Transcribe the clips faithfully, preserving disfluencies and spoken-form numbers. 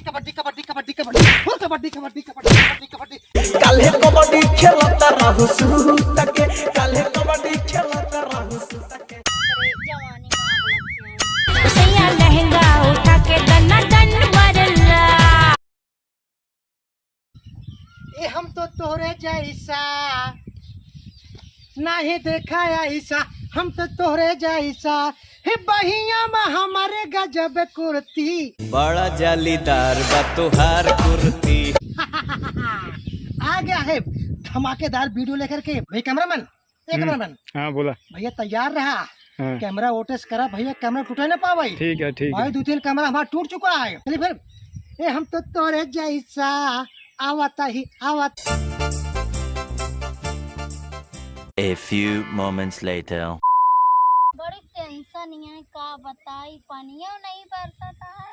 कबड्डी, कबड्डी, कबड्डी, कबड्डी, और कबड्डी, कबड्डी, कबड्डी, कबड्डी, कबड्डी। काल्हे कबड्डी खेलत रहू सुत के, काल्हे कबड्डी खेलत रहू सुत के। अरे जवानी में आग लग गया। सैया लहंगा उठा के दना दन मारला। ए हम तो तोहरे जैसा, नाही देखा ऐसा, हम तो तोहरे जैसा। हे बहिया में हमारे गजब कुर्ती। बड़ा जालीदार बा तोहार कुर्ती। आ गया है धमाकेदार वीडियो लेकर के। भाई कैमरामैन, ए हम्म। कैमरामैन। हाँ, बोला। भैया तैयार रहा। हाँ। कैमरा ओटेस करा भैया, कैमरा टूटे ना पावे। ठीक है, ठीक भाई, है। दो तीन कैमरा हमारा टूट चुका है। चलिए फिर। ए हम तो तोरे जैसा आवत ही आवत। A few moments later. बड़ी टेंशन है, का बताई, पानियो नहीं बरसता है,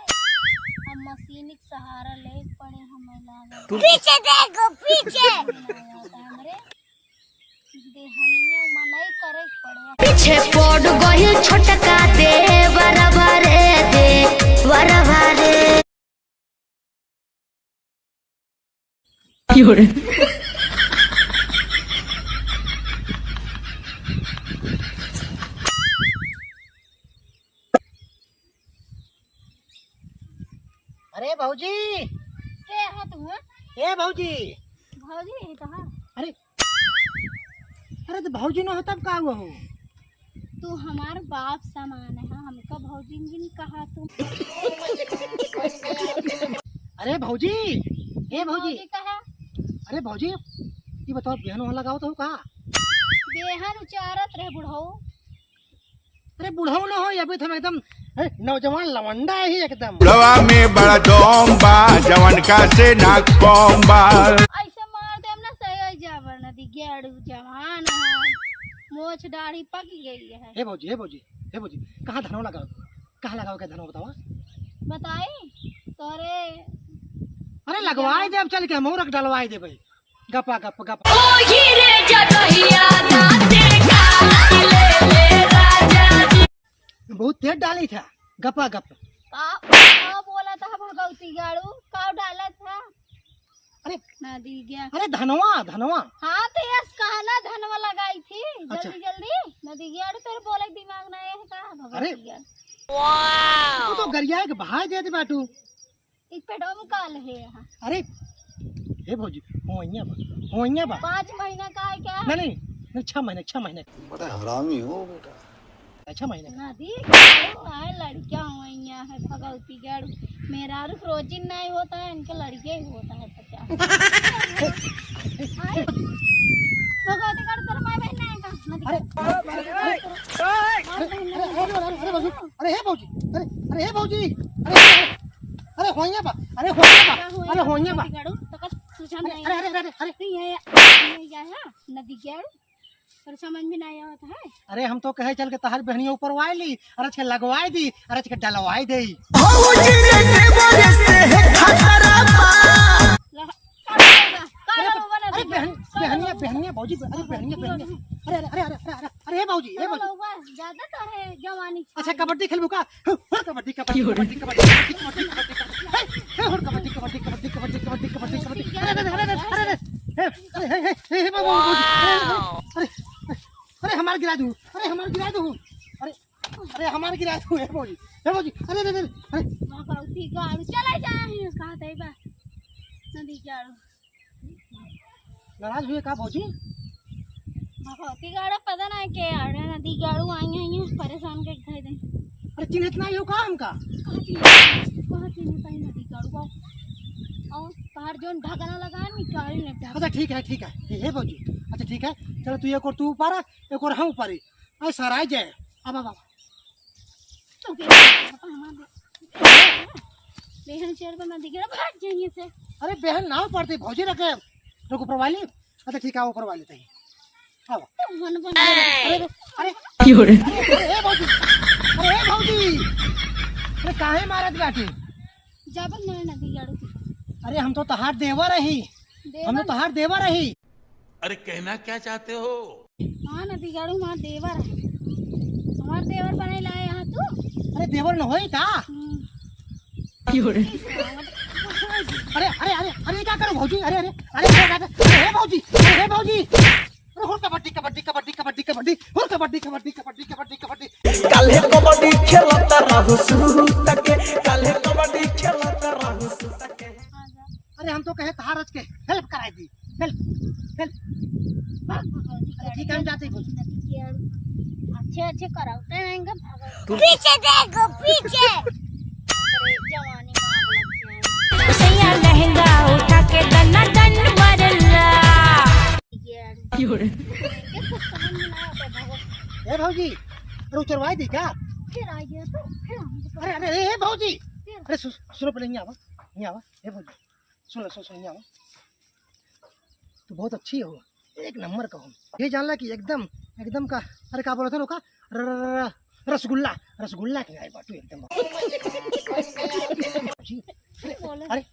अब मशीन के सहारा ले पड़े हमें लागल। तू पीछे देखो, पीछे। हमरे देहनिया मनई करे पड़े। पीछे पड़ गइल छोटका देवरवा रे, देवरवा रे। की हो रे? अरे भौजी। के हो तू, हाँ? ए भौजी। भौजी है तो हाँ। अरे, अरे तो भौजी न हो तब का हुआ हो? तू हमार बाप समान है, हमका भौजी जिन कहा तू। अरे भौजी, ए भौजी। भौजी कहा? अरे भौजी, ये बताओ, बिहान वहाँ लगाओ तो का? बिहान उचारत रहे बुढ़ऊ। अरे बुढ़ऊ न हो, अभी तो हम एकदम, ए, नौजवान लवंडा ही एकदम। बुढ़वा में बड़ा दम बा, जवन का से ना कम बा। ऐसे मार देम ना, सही हो जाबर ना, दिगेड़ू जवान है, मोछ दाढ़ी पक गई है। हे भौजी, हे भौजी, हे भौजी, कहाँ धनवा लगाओ? कहाँ लगाओ के धनवा बतावा? बताई तोरे। अरे लगवाई देब चल के, हम रख डलवाई देबै। गपा गप, गपा। ओ हीरे जगहिया दाते काट ले ले राजा जी। बहुत तेज डाली था, गपा गप। का, का बोला था भगवती गाड़ू? का डाला था? अरे, नदी गया। अरे धनवा, धनवा। हाँ, तो यस कहना धनवा लगाई थी। अच्छा। जल्दी, जल्दी। नदी गया, अरे तोर बोले दिमाग ना है का? अरे, भगवती गया। तू तो गरिया के भाई दे दे बाटू। ई पेटवा में काल है यहाँ। अरे, हे भौजी, होइया बा, होइया बा। पाँच महीना का है क्या? नहीं, नहीं, नहीं, छह महीने, छह महीने। बड़ा हरामी हो बेटा। छह महीने का। नदी, आए लड़कियाँ होइया है, भगवती गढ़। मेरा रुख रोजिन नहीं होता है, इनके लड़के ही होता है पचास। आए, भगवती गढ़ तोर माय बहन नहीं का? नदी अरे, का? अरे, अरे, अरे, अरे, अरे, अरे, अरे, अरे, भौजी, अरे, हे भौजी, अरे, अरे, हे भौजी, अरे, अरे, अरे, होइया बा, अरे, होइया बा, का होइया? अरे, होइया बा। नदी गढ़, तो का सुझाव अरे, नहीं। अरे, अरे, अरे, अरे, अरे। नहीं, ये, ये, ये, हाँ, नदी गढ़। तोर समझ में नाहीं आवत है। अरे हम तो कहे चल के तहार बहनिया ऊपरवाए ली, अरे आज के लगवाए दी, अरे आज के डलवाए देई। भौजी रे देवरे से है खतरा बा। लगा, का करबा? का अरे, करबा ना अरे दीदी? बहन, का बहनिया, करबा? बहनिया, भौजी, अरे बहनिया, बहनिया। अरे, अरे, अरे, अरे, अरे, अरे, हे भौजी, हे अरे भौजी। बउआ, ज्यादा तोरे जवानी अच्छा, छाई। कबड्डी खेलबू का? हुड़, हुड़, कबड्डी, कबड्डी, कबड्डी, कबड्डी, कबड्डी, कबड्डी, कबड्डी। हे, हे, हुड़, कबड्डी, कबड्डी, कबड्डी, कबड्डी, कबड्डी, कबड्डी। अरे, अरे, अरे, अरे, अरे, अरे। हे, अरे, हे, हे, हे, बाबू, बाबू, अरे, अरे, अरे, अरे, हमार गिरा दू, अरे, हमार गिरा दू, अरे, अरे, हमार गिरा दू, हे भौजी, हे भौजी, अरे, अरे, अरे, अरे। भगवती गाड़ी चले जाए, कहाँ तई बा? नदी गाड़ी। नाराज हुए का भौजी? भगवती गाड़ा पता ना के आड़े नदी गाड़ू आई हैं, यूं परेशान के धर दे। अरे चिन्हत नहीं हो का हमका? कहाँ चिन्हत? कहाँ चिन्हत है नदी गाड़ू? आओ, आओ, तोहार जोन ढकना लगा, निकाल ले ढक। अच्छा ठीक है, ठीक है। हे, हे भौजी, अच्छा ठीक है, चलो तू एक और तू ऊपर आ, एक और हम ऊपर ही। अरे सराय जाए, अब, अब, अब। तो के बहन चेयर पर ना दिखे, भाग जाइए से। अरे बहन ना पड़ती, भौजी रखे, रुक ऊपर वाली। अच्छा ठीक है, ऊपर वाली तई। आओ। तो मन बन अरे, अरे, अरे, की हो रे? अरे, अरे, ए भौजी, अरे, ए भौजी, अरे काहे मारत बाटी? जाबन ना नदी गाड़ू की। अरे हम तो तहार देवर रही, हम तो देवर? तहार देवर रही। अरे कहना क्या चाहते हो? हाँ नदी गाड़ू हमार देवर है, हमार देवर बने लाए यहाँ तू। अरे देवर न होई का? हम्म। की हो रे? अरे, अरे, अरे, अरे, ये क्या करो भौजी? अरे, अरे, अरे, अरे, अरे, अरे, भौजी, अरे, हे भौजी। अरे, हुर कबड्डी, कबड्डी, कबड्डी, कबड्डी, कबड्डी, हुर कबड्डी, कबड्डी, कबड्डी, कबड्डी, कबड्डी। काल्हे कबड्डी खेलत रहू सूत के, काल्हे कबड्डी खेलत रहू सूत के। अरे, हम तो कहे तहार आज के help कराई दी, help, help। हाँ? अरे, ठीक है, हम जाते हैं भौजी। अच्छे, अच्छे कराते रहेंगे, भागो। पीछे देखो, पीछे। अरे, जवानी में आग लग जाए। सैया लहंगा उठा के दना दन मरला। ये क्यों रे? ये कुछ समझ में ना आता, भागो। ए भौजी, अरे उचरवाई दी का? फिर आ गया तो, फिर हम अरे, अरे, ए, ए भौजी, फिर अरे सु-, सुनो पहले, यहाँ आवा, यहाँ आवा, ए भौजी, सुन लो, सुन, सुन, यहाँ आवा। तू बहुत अच्छी हो, एक नंबर का हो। ये जान ला कि एकदम, एकदम का, अरे का बोलत है लोग का? र-, र-, र-, र-, रसगुल्ला, रसगुल्ला के आए बाटू एकदम। जी, अरे, बोला। अरे,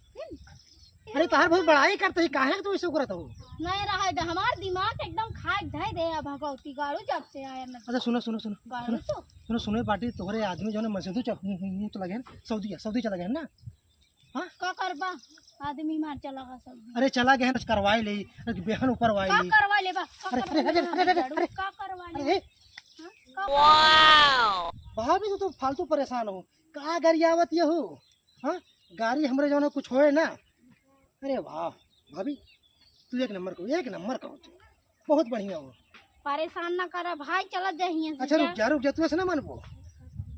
अरे तहार बहुत बड़ाई करते ही, काहे तू ऐसे करत हो? नहीं रहा है, हमार दिमाग एकदम खाए धए दे अब भगवती गाड़ू जब से आया ना। अच्छा सुनो, सुनो, सुनो, गाड़ू सुनो, तो। सुनो, सुनो बाटी, तोहरे आदमी जो है ना मसेदू च-, हूँ, हूँ, हूँ, चला गया, सऊदी, सऊदी चला गया ना? हाँ? का करबा? आदमी मार चला गया सब। अरे चला गया, कुछ करवाई ले, अरे बेहन ऊपर वाई का ले। करवा लेबा? का अरे, करवा अरे, अरे, लेबा? अरे, अरे, अरे। का करवा अरे, लेबा? ए। हाँ? का भाभी तो, तो फालतू परेशान हो, का गरियावत ये हो? हाँ? गाड़ी हमरे जौन कुछ होए ना? अरे वाह, भाभी, तू एक नंबर को, एक नंबर का हो तू। बहुत बढ़िया हो। परेशान ना करा भाई, चलत जा हियां से अच्छा, जा। रुक जा, रुक जा, तू ऐसे ना मानबो।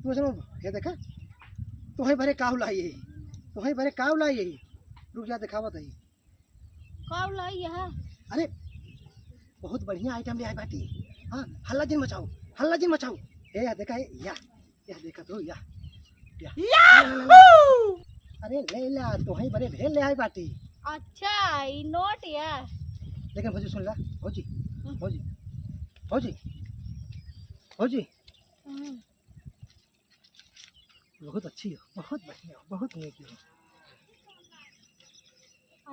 तू ऐसे ना, ये देखा, तोहे भरे काव लाई है, तोहे भरे काव लाई है। रुक जा, दिखावत है। काव लाई है? अरे, बहुत बढ़िया item ले आए बाटी। हाँ, हल्ला जिन मचाओ, हल्ला जिन मचाओ। ए, या देखा, ए, या, या देखा तो, या, या। याहू! अरे, ले ला, तोहे भरे भेल ले आए बाटी। अच्छा, ई नोट या। लेकिन भौजी सुन ला, भौजी, हम्म। भौजी, भौजी, भौजी। हम्म। बहुत अच्छी हो, बहुत बढ़िया हो, बहुत नेकी हो।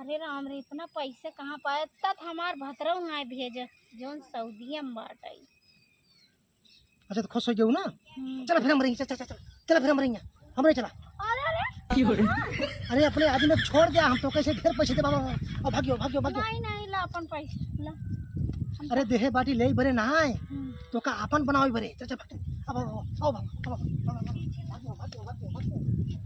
अरे राम रे, इतना पैसे कहाँ पाए? तब हमार भतरऊ ना भेजे, जौन सऊदिया में बाटे। अच्छा, तो खुश हो गयो ना? हम्म। चला फिर हम रही, चल, चल, चल, चल, चला फिर हम रही, हम रही, चला। अरे, अरे। अरे, अपने आदमी को छोड़ दे, हम तो कैसे ढेर पैसे दे बाबा। अब भागियो, भागियो, भागियो। नहीं, नहीं, ला अपन पैसे, ला। हम अरे, देहे बाटी ले बरे ना आए, हम्म। तो का अपन बनाओ बरे। चल, चल, भाग तू। अब, अब, अब, अब, अब, अब, अब, भागियो, भागियो, भागियो, भागियो।